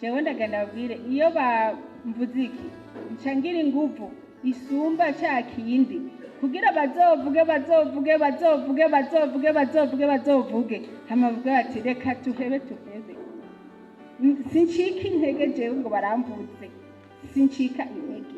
Jewe ndagenda babwire iyo bamvuze iki, nca ngira inguvu isumba ca kindi kugira bazovuge, bazovuge, bazovuge, bazovuge, bazovuge, bazovuge, hama bavuge bati: "Reka tuhebe, tuhebe." Sincika intege jewe ngo baramvuze, sincika intege.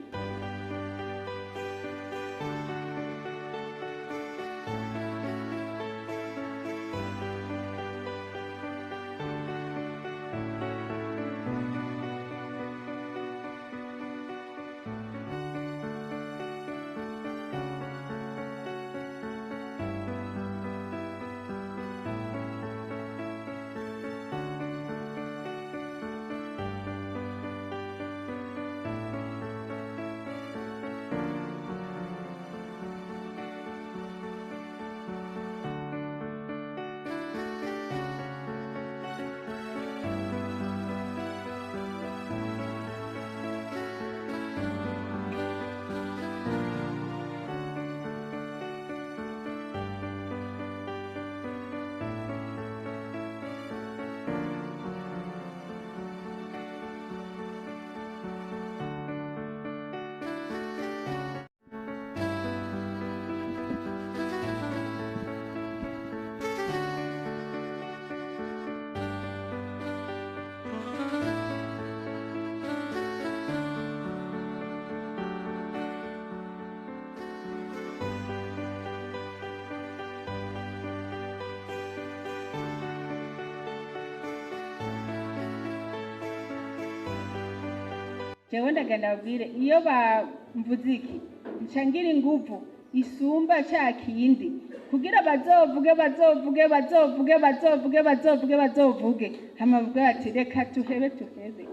Jewe ndagenda babwire iyo bamvuze iki, nca ngira inguvu isumba ca kindi kugira bazovuge, bazovuge, bazovuge, bazovuge, bazovuge, bazovuge, hama bavuge bati: "Reka tuhebe, tuhebe."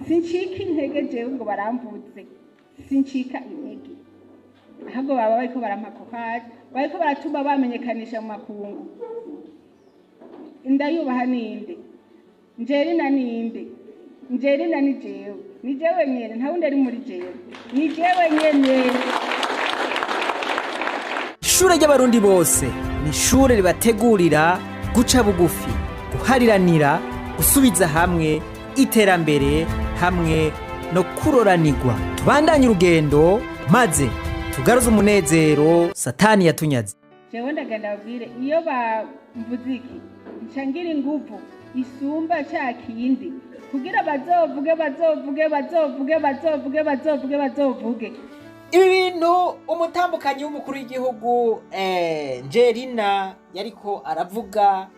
Sincika intege jewe ngo baramvuze, sincika intege. Ahubwo baba bariko barampa courage, bariko baratuma bamenyekanisha mu makungu. Ndayubaha ninde? Njerina ninde? Njerina ni jewe, ni jewe nyene, nta wundi ari muri jewe, ni jewe nyene. Ishure ry'Abarundi bose ni ishure ribategurira guca bugufi, guhariranira, gusubiza hamwe, iterambere hamwe no kuroranirwa. Tubandanye urugendo maze tugaruze umunezero Satani yatunyaze. Jewe ndagenda babwire iyo bamvuze iki, nca ngira inguvu isumba ca kindi kugira bazovuge, bazovuge, bazovuge, bazovuge, bazovuge, bazovuge. Ibi bintu umutambukanyi w'umukuru w'igihugu Njerina yariko aravuga,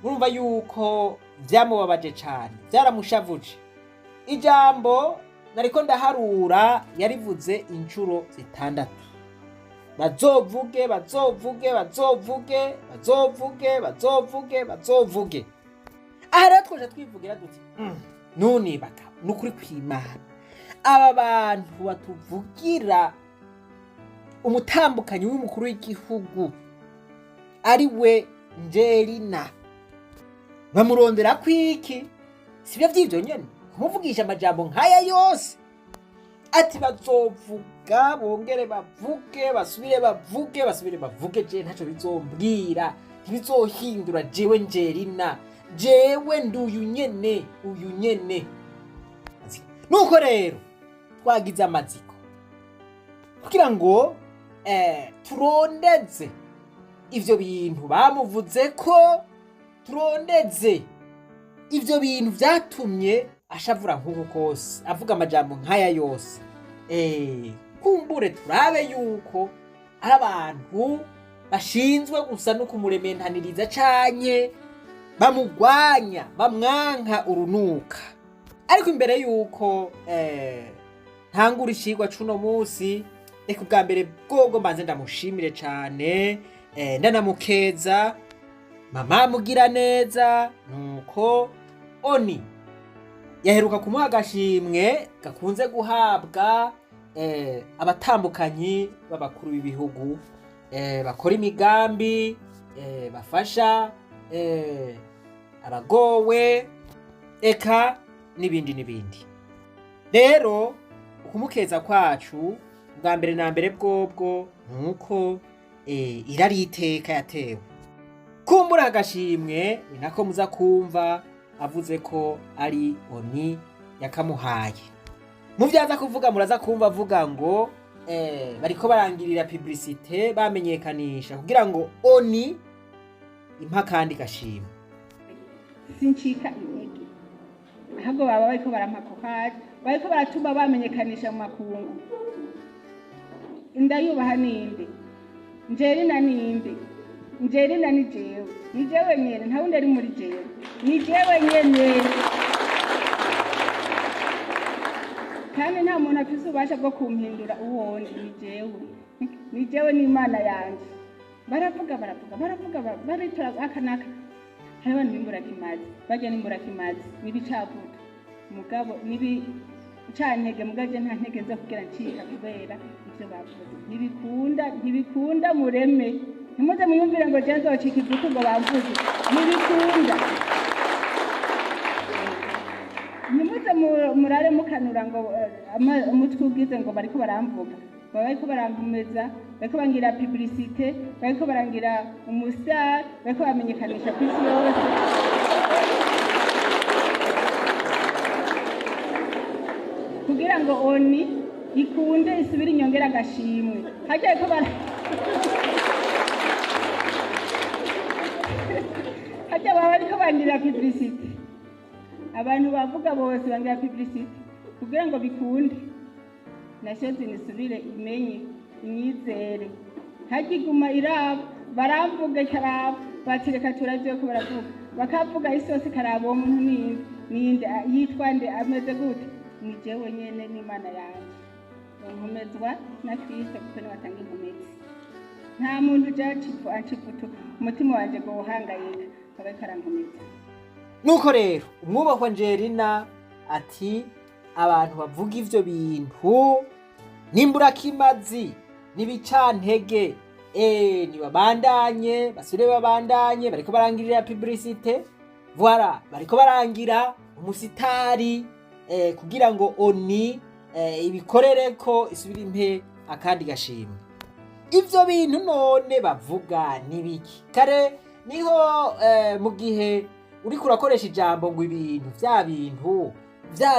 murumva yuko byamubabaje cyane, byaramushavuje. Ijambo nariko ndaharura, yarivuze inshuro zitandatu: bazovuge, bazovuge, bazovuge, bazovuge, bazovuge, bazovuge. Aha rero twaje twivugira duti: "None bagabo, ni ukuri kw'Imana, aba bantu batuvugira umutambukanyi w'umukuru w'igihugu ari we Njerina, bamurondera kwiki? Sibyo vy'ivyo nyene kumuvugisha amajambo nk'aya yose?" Ati bazovuga, bongere bavuge, basubire bavuge, basubire bavuge, je ntaco bizombwira, ntibizohindura jewe Njerina, jewe nduyu nyene, uyu nyene. Nuko rero twagize amatsiko kugira ngo turondeze ivyo bintu bamuvuze ko, turondeze ivyo bintu vyatumye ashavura nk'uku kose, avuga amajambo nk'aya yose. Kumbure turabe yuko ari abantu bashinzwe gusa no kumurementaniriza canke bamugwanya, bamwanka urunuka. Ariko imbere yuko ntangura icigwa c'uno musi, reka ubwa mbere bwobwo mbanze ndamushimire cane, ndanamukeza mama mugira neza. Nuko ONU yaheruka kumuha agashimwe gakunze guhabwa abatambukanyi b'abakuru b'ibihugu bakora imigambi bafasha abagowe, eka n'ibindi n'ibindi. Rero ukumukeza kwacu bwa mbere na mbere bwobwo nuko irari iteka yatewe kumbura agashimwe, ni nako muza kumva. Avuze ko ari ONU yakamuhaye. Mu vyo aza kuvuga, muraza kumva avuga ngo bariko barangirira publicité, bamenyekanisha kugira ngo ONU impa kandi gashimwe. Sincika intege, ahubwo baba bariko barampa courage, bariko baratuma bamenyekanisha mu makungu. Ndayubaha. Ninde Njerina? Ninde Njerina? Ni jewe, ni jewe nyene, nta wundi ari muri jewe, ni jewe nyene. Kandi nta muntu afise ububasha bwo kumpindura uwondi, ni jewe, ni jewe n'Imana yanje. Baravuga, baravuga, baravuga, baritora aka n'aka. Hari abantu b'imburakimazi, barya n'imburakimazi n'ibicavuga, mugabo n'ibicantege. Mugabo je nta ntege zo kugira ncika kubera ivyo bavuze. Ntibikunda, ntibikunda. Mureme, ntimuze muyumvire ngo je nzocika ivutu ngo bavuze. Ntibikunda. Ntimuze murare mukanura ngo umutwe ugize ngo bariko baramvuga. Baba bariko barankomeza, bariko bangira publicité, bariko barangira umustar, bariko bamenyekanisha ku isi yose kugira ngo ONU ikunde isubire inyongera agashimwe. Harya bariko bara harya baba bariko bangira publicité. Abantu bavuga bose bangira publicité kugira ngo bikunde Nations nisubire imenye, inyizere. Harya iguma iraba, baramvuga ikaraba, bati reka turavye ko baravuga, bakavuga isi yose ikaraba uwo muntu ninde, ninde, yitwa nde, ameze gute. Ni jewe nyene n'Imana yanje. Nkomezwa na Kristo kuko niwe atanga inkomezi. Nta muntu uja acifutu umutima wanje ngo uhangayika, aba ariko arankomeza. Nuko rero umwubahwa Njerina ati abantu bavuga ivyo bintu n'imburakimazi n'ibicantege, nibabandanye, basubire babandanye, bariko barangirira publicité, voilà, bariko barangira umusitari kugira ngo ONU ibikorereko isubire impe akandi gashimwe. Ivyo bintu none bavuga nibiki? Kare niho mu gihe uriko urakoresha ijambo ngo ibintu, vya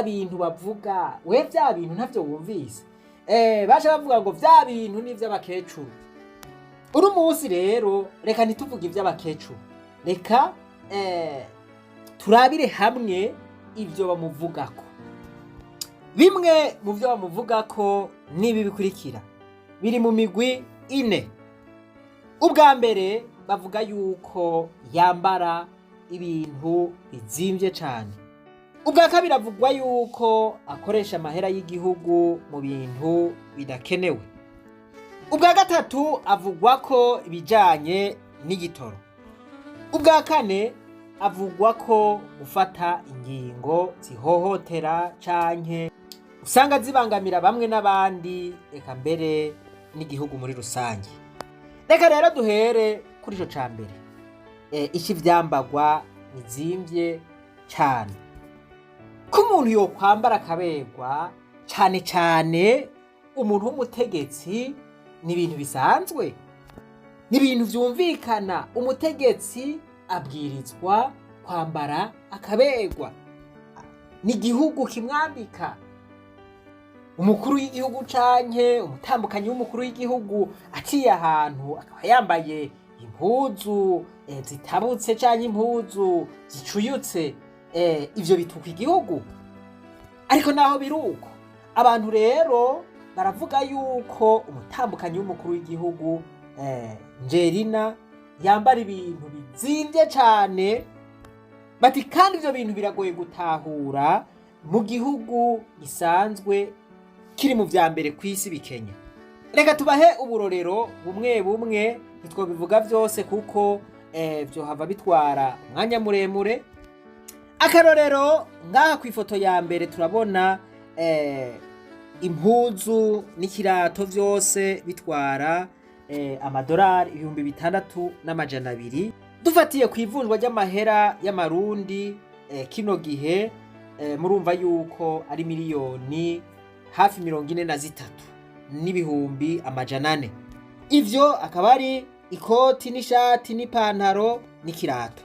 bintu bavuga, we vya bintu ntavyo wumvise. Baje bavuga ngo vya bintu ni ivy'abakecuru. Uno munsi rero reka ntituvuge ivy'abakecuru, reka turabire hamwe ivyo bamuvugako. Bimwe mu vyo bamuvugako nibi bikurikira, biri mu migwi ine. Ubwa mbere, bavuga yuko yambara ibintu bizimvye cane. Ubwa kabiri, avugwa yuko akoresha amahera y'igihugu mu bintu bidakenewe. Ubwa gatatu, avugwa ko ibijanye n'igitoro. Ubwa kane, avugwa ko gufata ingingo zihohotera canke usanga zibangamira bamwe n'abandi, eka mbere n'igihugu muri rusange. Reka rero duhere kuri ico ca mbere, ici vyambagwa bizimvye cane. Ko umuntu yokwambara akaberwa, cane cane umuntu w'umutegetsi, ni ibintu bisanzwe, ni ibintu vyumvikana. Umutegetsi abwirizwa kwambara akaberwa, ni igihugu kimwambika. Umukuru w'igihugu canke umutambukanyi w'umukuru w'igihugu aciye ahantu akaba yambaye impuzu zitabutse canke impuzu zicuyutse, ivyo bituka igihugu. Ariko naho biri uko, abantu rero baravuga yuko umutambukanyi w'umukuru w'igihugu Njerina yambara ibintu bizimvye cane. Bati kandi ivyo bintu biragoye gutahura mu gihugu gisanzwe kiri mu vya mbere ku isi bikenya. Reka tubahe uburorero bumwe bumwe, ntitwobivuga vyose kuko vyohava bitwara umwanya muremure. Akarorero, ngaha ku ifoto ya mbere turabona impuzu n'ikirato vyose bitwara amadolari 6200. Dufatiye ku ivunjwa ry'amahera y'amarundi kino gihe, murumva yuko ari miliyoni hafi 43,400,000. Ivyo akaba ari ikoti n'ishati n'ipantaro n'ikirato.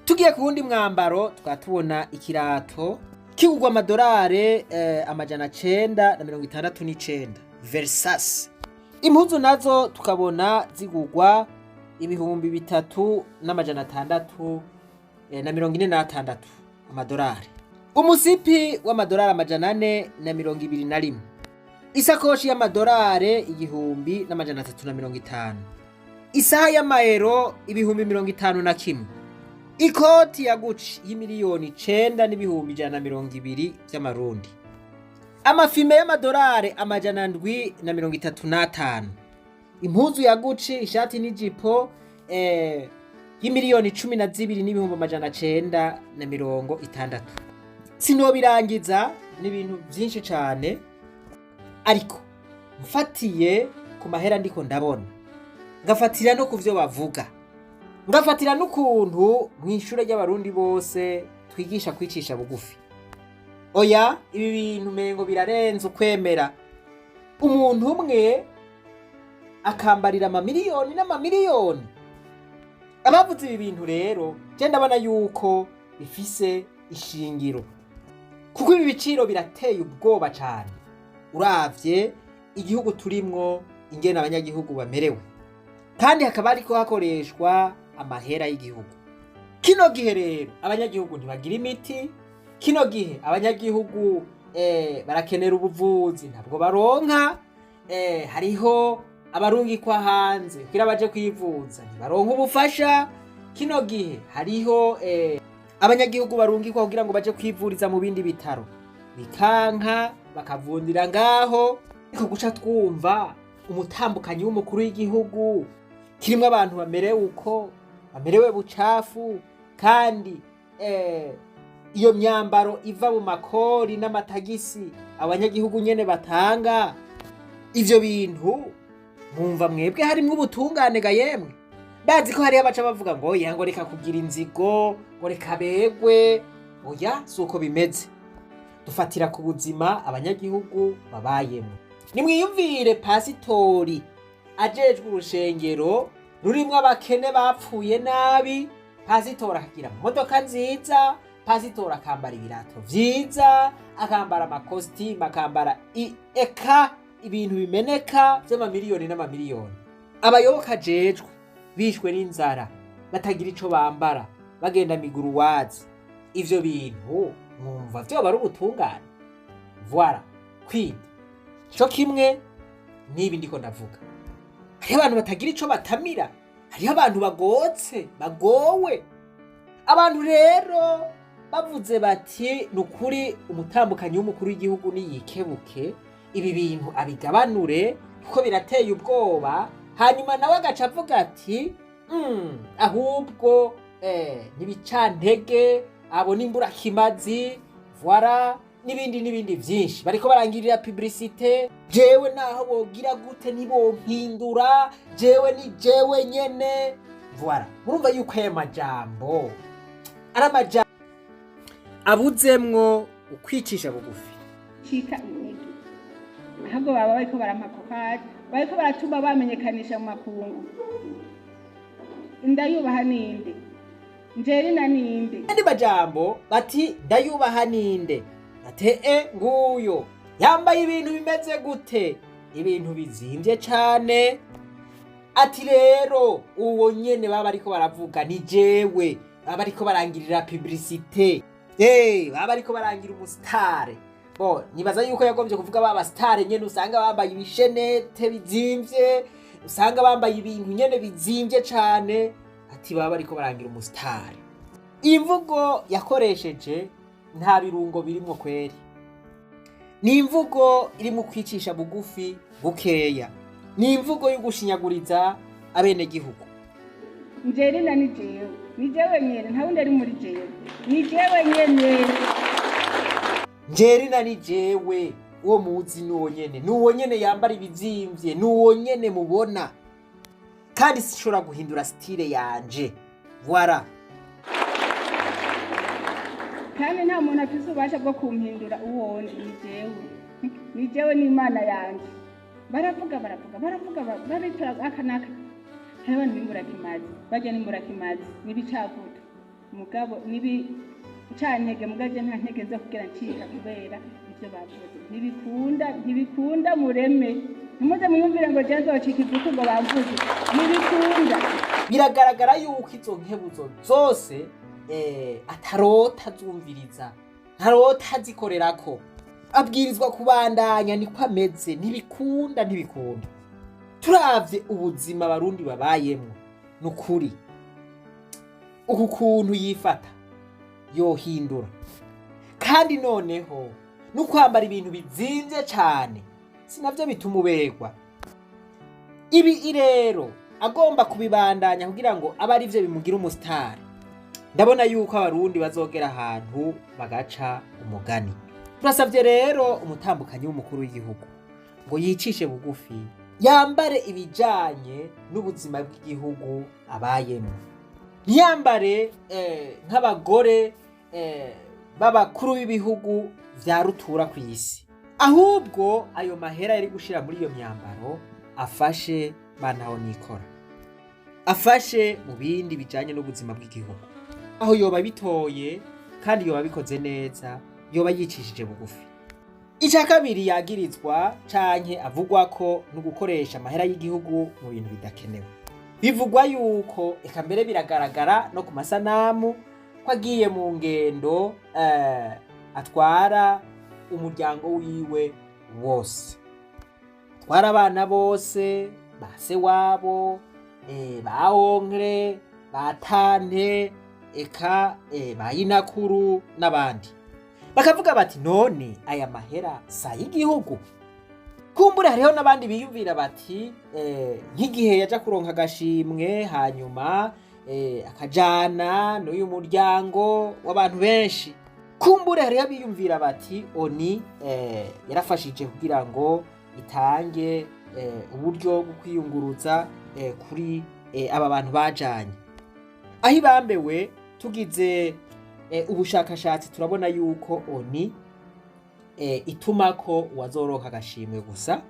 Tugiye ku wundi mwambaro, tukaba tubona ikirato kigurwa amadolari 969 Versace. Impuzu nazo tukabona zigurwa 3646 amadolari. Umusipi w'amadolari 421. Isakoshi y'amadolari 1350. Isaha y'amayero 51,000. Ikoti ya Gucci y'imiliyoni 9 n'ibihumbi 120 vy'amarundi. Amafime y'amadolari 735. Impuzu ya Gucci, ishati n'ijipo, y'imiliyoni 12 n'ibihumbi 960. Sinobirangiza, ni ibintu vyinshi cane, ariko mfatiye ku mahera ndiko ndabona, ngafatira no ku vyo bavuga, ngafatira n'ukuntu mw'ishure ry'abarundi bose twigisha kwicisha bugufi. Oya, ibi bintu mengo birarenze ukwemera. Umuntu umwe akambarira amamiliyoni n'amamiliyoni. Abavuze ibi bintu rero, je ndabona yuko bifise ishingiro, kuko ibi biciro birateye ubwoba cane uravye igihugu turimwo, ingene abanyagihugu bamerewe, kandi hakaba hariko hakoreshwa amahera y'igihugu. Kino gihe rero abanyagihugu ntibagira imiti. Kino gihe abanyagihugu barakenera ubuvuzi, ntabwo baronka. Hariho abarungikwa hanze kugira baje kwivuza, ntibaronka ubufasha. Kino gihe hariho abanyagihugu barungikwa kugira ngo baje kwivuriza mu bindi bitaro, bikanka, bakavundira ngaho. Ariko guca twumva umutambukanyi w'umukuru w'igihugu kirimwo abantu bamerewe uko bamerewe bucafu, kandi iyo myambaro iva mu makori n'amatagisi abanyagihugu nyene batanga. Ivyo bintu mwumva mwebwe harimwo ubutungane ga yemwe? Bazi ko hariho abaca bavuga ngo oya, ngo reka kugira inzigo, ngo reka begwe. Oya, si uko bimeze. Dufatira ku buzima abanyagihugu babayemo. Nimwiyumvire pasitori ajejwe urushengero rurimwo abakene bapfuye nabi, pasitori akagira imodoka nziza, pasitori akambara ibirato vyiza, akambara amakositimu, akambara eka ibintu bimeneka vy'amamiliyoni n'amamiliyoni. Abayoboka ajejwe bishwe n'inzara, batagira ico bambara, bagenda miguruwazi. Ivyo bintu mwumva vyoba ari ubutungane? Voilà, kwida co kimwe n'ibi ndiko ndavuga. Hariho abantu batagira ico batamira, hariho abantu bagotse, bagowe. Abantu rero bavuze bati ni ukuri umutambukanyi w'umukuru w'igihugu niyikebuke, ibi bintu abigabanure kuko birateye ubwoba. Hanyuma nawe agaca avuga ati ahubwo ntibicantege abo n'imburakimazi, voilà, n'ibindi n'ibindi vyinshi. Bariko barangirira publicité. Jewe naho bogira gute ntibompindura, jewe ni jewe nyene. Voilà, murumva yuko aya majambo ari amajambo abuzemwo ukwicisha bugufi. Cika intege, ahubwo baba bariko barampa courage, bariko baratuma bamenyekanisha mu makungu. Ndayubaha ninde? Njerina ninde? Andi majambo bati ndayubaha ninde? Ate e nguyo yambaye ibintu bimeze gute, ibintu bizimvye cane. Ati rero uwo nyene baba bariko baravuga ni jewe, baba bariko barangirira publicité, baba bariko barangira umusitare. Bo nibaza yuko yagombye kuvuga ba basitare nyene usanga bambaye ibishenete bizimvye, usanga bambaye ibintu nyene bizimvye cane. Ati baba bariko barangira umusitare. Imvugo yakoresheje nta birungo birimwo kweri, ni imvugo irimwo kwicisha bugufi bukeya, ni imvugo yo gushinyaguriza abenegihugu. Njerina ni jewe, ni jewe nyene, nta wundi ari muri jewe, ni jewe nyene. Njerina ni jewe, uwo muzi ni uwo nyene, ni uwo nyene yambara ibizimvye, ni uwo nyene mubona, kandi sinshobora guhindura style yanje. Voilà. Kandi nta muntu afise ububasha bwo kumpindura uwondi, ni jewe, ni jewe n'Imana yanje. Baravuga, baravuga, baravuga, baritora aka n'aka. Hariho abantu b'imburakimazi, barya n'imburakimazi n'ibicavuto. Mugabo nibi cantege, mugabo nta ntege zo kugira ncika kubera ivyo bavuze. Ntibikunda, ntibikunda. Mureme, ntimuze muyumvire ngo je nzocika ivutu ngo bamvuze. Ntibikunda. Biragaragara yuko izo nkebuzo zose atarota azumviriza, ntarota azikorerako, abwirizwa kubandanya niko ameze. Ntibikunda, ntibikunda. Turavye ubuzima abarundi babayemwo, ni ukuri uku kuntu yifata yohindura. Kandi noneho no kwambara ibintu bizimvye cane si navyo bituma uberwa. Ibi rero agomba kubibandanya kugira ngo abe ari byo bimugira umusitari. Ndabona yuko abarundi bazogera ahantu bagaca umugani. Turasabye rero umutambukanyi w'umukuru w'igihugu ngo yicishe bugufi, yambare ibijanye n'ubuzima bw'igihugu abayemo, ntiyambare nk'abagore b'abakuru b'ibihugu vya rutura ku isi. Ahubwo ayo mahera yari gushira muri iyo myambaro afashe bantaho nikora, afashe mu bindi bijanye n'ubuzima bw'igihugu. Aho yoba bitoye kandi yoba bikoze neza, yoba yicishije bugufi. Icya kabiri yagirizwa canke avugwa ko no gukoresha amahera y'igihugu mu bintu bidakenewe. Bivugwa yuko, eka mbere biragaragara no ku masanamu, ko agiye mu ngendo atwara umuryango wiwe wose, atwara abana bose ba se wabo, ba onkre, ba tante, eka ba yinakuru n'abandi. Bakavuga bati: "None aya mahera si ay'igihugu?" Kumbura hariho n'abandi biyumvira bati nk'igihe yaja kuronka agashimwe, hanyuma akajana n'uyu muryango w'abantu benshi, kumbura hariho abiyumvira bati ONU yarafashije kugira ngo itange uburyo bwo kwiyunguruza kuri aba bantu bajanye. Aho ibambewe, tugize ubushakashatsi, turabona yuko ONU ituma ko uwazoronka agashimwe gusa.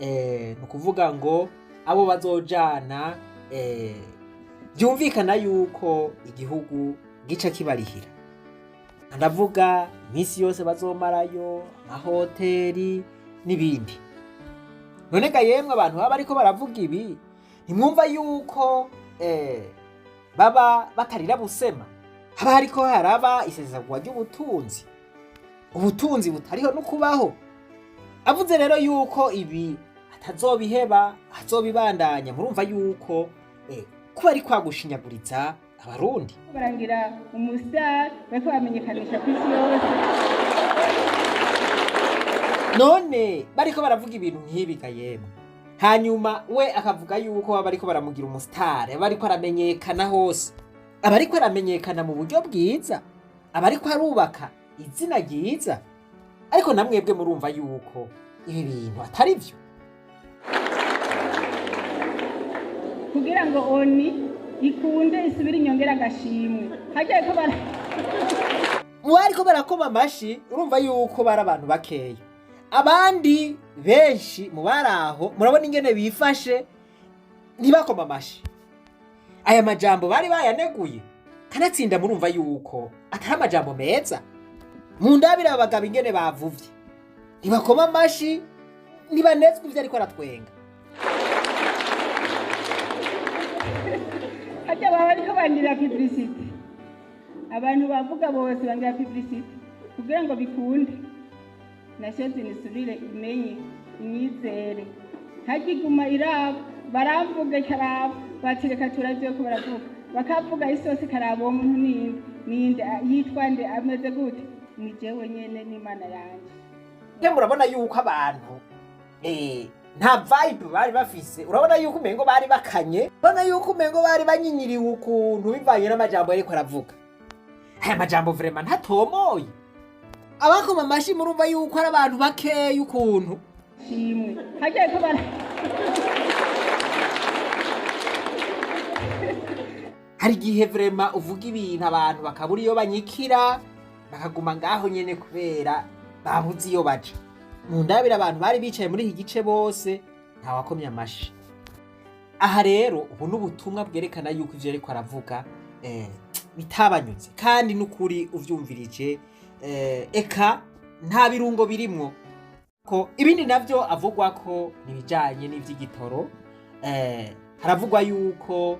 Ni ukuvuga ngo abo bazojana, byumvikana yuko igihugu gica kibarihira. Ndavuga iminsi yose bazomarayo, amahoteli n'ibindi. None ga yemwe, abantu baba bariko baravuga ibi, ntimwumva yuko baba batarira busema? Haba hariko haraba isesagurwa ry'ubutunzi, ubutunzi butariho no kubaho. Avuze rero yuko ibi atazobiheba, azobibandanya, murumva yuko kuba ari kwagushinyaguriza abarundi. Barangira umustar, bariko bamenyekanisha ku isi yose. None bariko baravuga ibintu nk'ibi ga yemwe, hanyuma we akavuga yuko baba bariko baramugira umusitari, aba ariko aramenyekana hose, aba ariko aramenyekana mu buryo bwiza, aba ariko arubaka izina ryiza. Ariko namwebwe murumva yuko ibi bintu atari vyo. Kugira ngo ONU ikunde isubire inyongera agashimwe harya ko bara Mu bariko barakoma amashi, urumva yuko bari abantu bakeya. Abandi benshi mu bari aho, murabona ingene bifashe, ntibakoma amashi. Aya majambo bari bayaneguye, kanatsinda murumva yuko atari amajambo meza. Mu ndabira abagabo ingene bavuvye, ntibakoma amashi, ntibanezwa ivyo ariko aratwenga. Harya baba bariko bangira publicité. Abantu bavuga bose bangira publicité kugira ngo bikunde Nations Unies isubire imenye, inyizere. Harya iguma iraba, baramvuga ikaraba, bati: "Reka turavye ko baravuga." Bakavuga, isi yose ikaraba: uwo muntu ninde, ninde, yitwa nde, ameze gute? Ni jewe nyene n'Imana yanje. Mwe murabona yuko abantu nta vibe bari bafise. Urabona yuko umengo bari bakanye, urabona yuko umengo bari banyinyiriwe ukuntu bivanye n'amajambo yariko aravuga. Aya majambo vraiment ntatomoye. Abakoma amashi murumva yuko ari abantu bakeya ukuntu. Shimwe harya ko bara Hari igihe vraiment uvuga ibintu, abantu bakabura iyo banyikira, bakaguma ngaho nyene kubera babuze iyo baja. Mu ndabira abantu bari bicaye muri iki gice bose, ntawakomye amashi. Aha rero ubu ni ubutumwa bwerekana yuko ivyo ariko aravuga. bitabanyuze, kandi n'ukuri uvyumvirije eka nta birungo birimwo. Ko ibindi navyo avugwa ko nibijanye n'ivy'igitoro, haravugwa yuko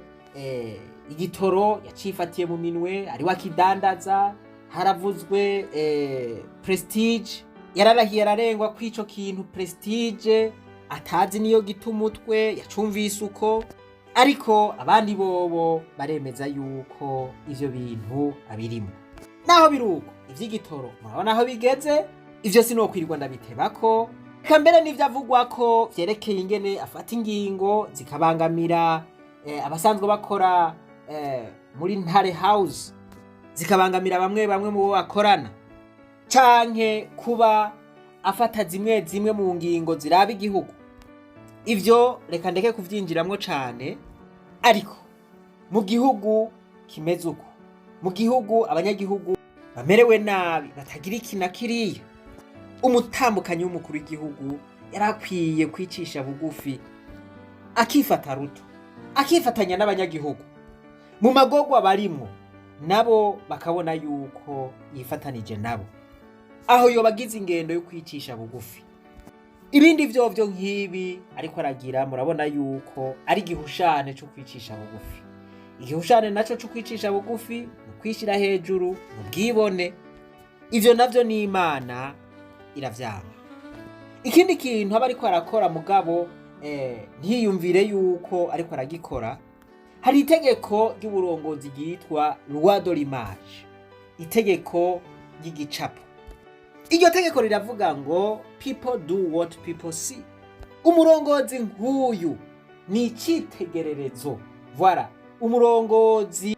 igitoro yacifatiye mu minwe ari wakidandaza. Haravuzwe Prestige, yararahiye ararengwa kw'ico kintu Prestige atazi niyo gita umutwe, yacumvise uko, ariko abandi bobo baremeza yuko ivyo bintu abirimo. Naho biruko ivy'igitoro murabona aho bigeze, ivyo sinokwirirwa ndabitebako. Eka mbere n'ivyo avugwa ko vyerekeye ingene afata ingingo zikabangamira abasanzwe bakora muri Ntare House, zikabangamira bamwe bamwe mu bo bakorana, canke kuba afata zimwe zimwe mu ngingo ziraba igihugu, ivyo reka ndeke kuvyinjiramwo cane. Ariko mu gihugu kimeze uko, mu gihugu abanyagihugu bamerewe nabi, batagira iki na kiriya, umutambukanyi w'umukuru w'igihugu yarakwiye kwicisha bugufi, akifata ruto, akifatanya n'abanyagihugu mu magorwa barimwo, nabo bakabona yuko yifatanije nabo. Aho yobagize ingendo yo kwicisha bugufi. Ibindi vyovyo nk'ibi ariko aragira, murabona yuko ari igihushane co kwicisha bugufi. Igihushane naco co kwicisha bugufi ni ukwishyira hejuru mu bwibone, ivyo navyo ni Imana iravyanga. Ikindi kintu aba ariko arakora mugabo ntiyumvire yuko ariko aragikora, hari itegeko ry'uburongozi ryitwa loi de l'image, itegeko ry'igicapo. Iryo tegeko riravuga ngo people do what people see. Umurongozi nk'uyu ni icyitegererezo, voilà, umurongozi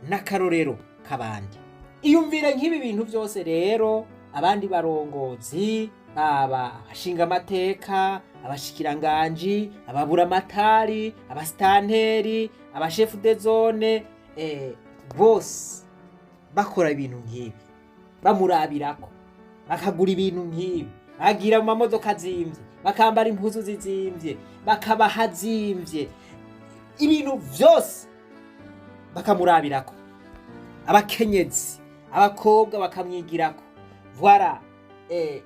n'akarorero k'abandi. Iyumvire nk'ibi bintu byose rero, abandi barongozi, baba abashingamateka, abashikiranganji, ababuramatari, abasitanteri, abashefu de zone, bose bakora ibintu nk'ibi, bamurabirako, bakagura ibintu nk'ibi, bagira mu mamodoka azimvye, bakambara impuzu zizimvye, bakabaha azimvye, ibintu vyose bakamurabirako, abakenyezi, abakobwa bakamwigirako, voilà.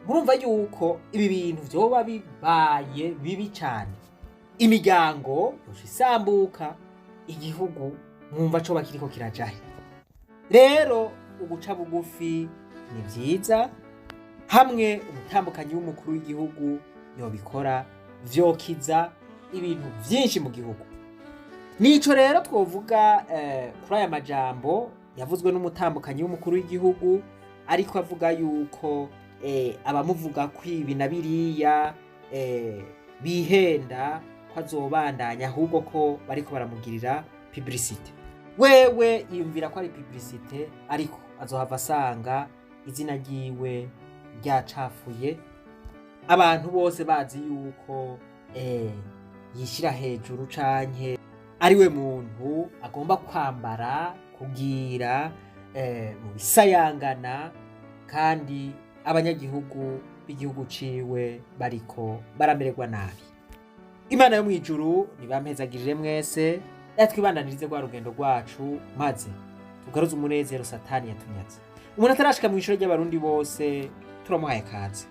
Murumva yuko ibi bintu vyoba bibaye bibi cane, imiryango yoca isambuka, igihugu mwumva coba kiriko kirajahe. Rero uguca bugufi ni vyiza, hamwe umutambukanyi w'umukuru w'igihugu yobikora vyokiza ibintu vyinshi mu gihugu. Nico rero twovuga kuri aya majambo yavuzwe n'umutambukanyi w'umukuru w'igihugu, ariko avuga yuko abamuvuga ko ibi na biriya bihenda, ko azobandanya, ahubwo ko bariko baramugirira publicité. Wewe yiyumvira ko ari publicité, ariko azohava asanga izina ryiwe ryacafuye, abantu bose bazi yuko yishyira hejuru canke ari we muntu agomba kwambara kugira mu bisayangana, kandi abanyagihugu b'igihugu ciwe bariko baramererwa nabi. Imana yo mw'ijuru nibampezagirire mwese, twibandanirize rwa rugendo rwacu, maze tugaruze umunezero Satani yatunyaze. Umuntu atarashika mw'ishure ry'abarundi bose turamuhaye kaze.